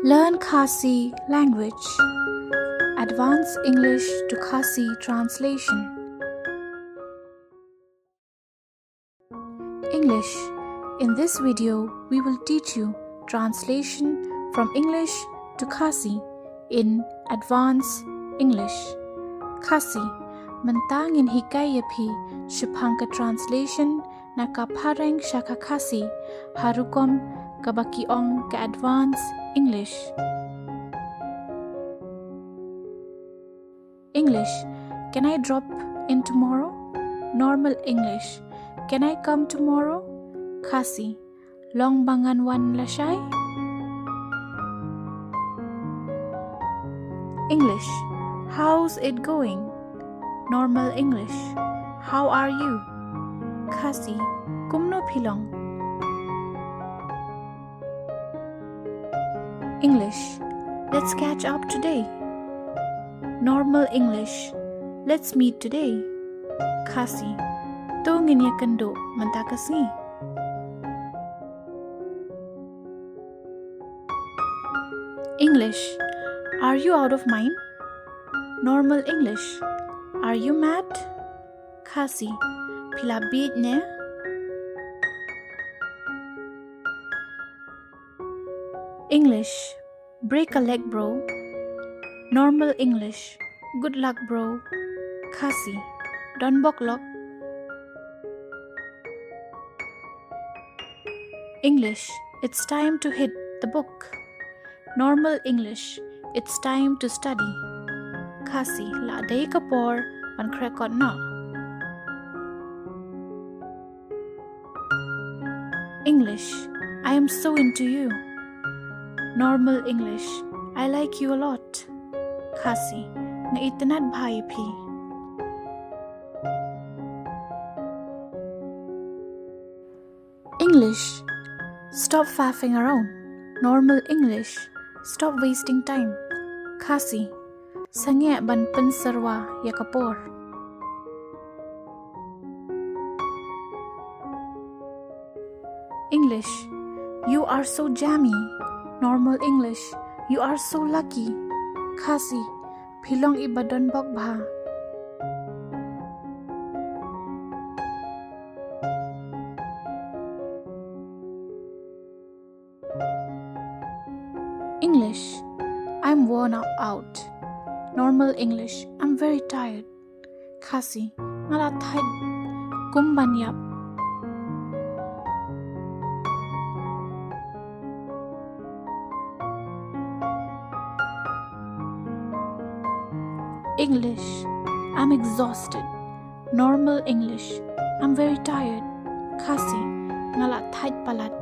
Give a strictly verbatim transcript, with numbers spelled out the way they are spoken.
Learn Khasi language. Advanced English to Khasi translation. English. In this video, we will teach you translation from English to Khasi in Advanced English. Khasi. Mynta ngin hikai ïa phi shaphang ka translation na ka phareng sha ka Khasi ha rukom kaba ki ong ka Advanced English. English. Can I drop in tomorrow? Normal English. Can I come tomorrow? Khasi. Long ba ngan wan lashai? English. How's it going? Normal English. How are you? Khasi. Kumno phi long? English. Let's catch up today. Normal English. Let's meet today. Khasi. To ngin ïakynduh mynta ka sngi. English. Are you out of mind? Normal English. Are you mad? Khasi. Phi la bieit ne? English. Break a leg, bro. Normal English. Good luck, bro. Khasi. Don bok lok. English. It's time to hit the book. Normal English. It's time to study. Khasi. La dei ka por ban khreh kot noh. English. I am so into you. Normal English. I like you a lot. Khasi. Nga itynnad bha ïa phi. English. Stop faffing around. Normal English. Stop wasting time. Khasi. Sangeh ban pynsyrwa ïa ka por. English. You are so jammy. Normal English. You are so lucky. Khasi. Phi long i ba don bok bha. English. I'm worn out. Normal English. I'm very tired. Khasi. Nga la thait kum ban ïap. English. I'm exhausted. Normal English. I'm very tired. Khasi. Nga la thait palat.